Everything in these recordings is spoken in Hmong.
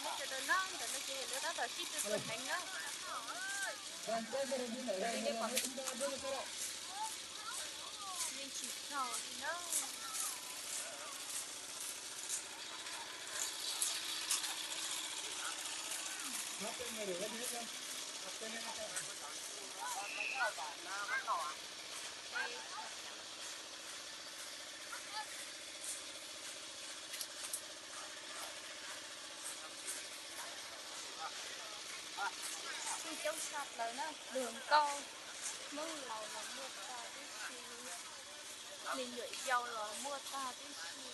Lawv cov dog no, ntawm no ces lawv tab tom sib tw tuam neev na. Yeej tsis tau li na. Kuj coob tshaj plaws na, luag nkauj, Hmoob laus los muaj tag tib si, me nyuam yaus los muaj tag tib si.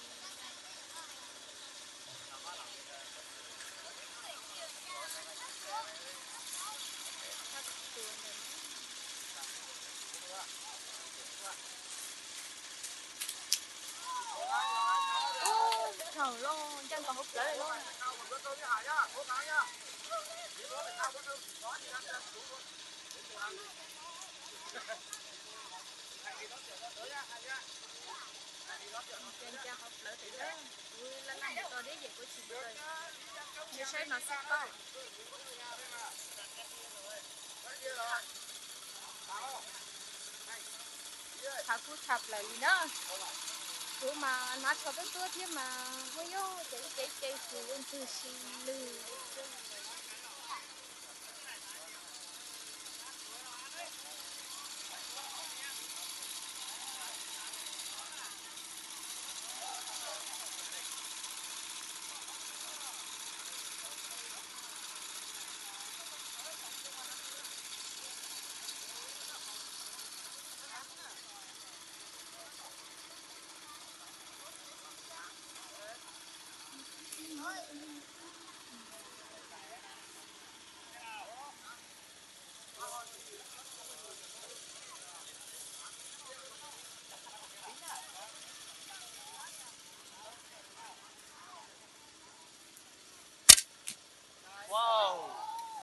Ub, thaum loj ncaj nkaus hauv plawv loj. Ncaj ncaj hauv plawv tiag na, kuv laj laj mus txog deb ces kuv tsis mus txog, nej saib no xwb paub. Thaum kuj tshaj plaws li na, kuv mas hnav tsho tuab tuab thiab mas muaj yog ces ib ce ib ce xwb ntxwg si lwg.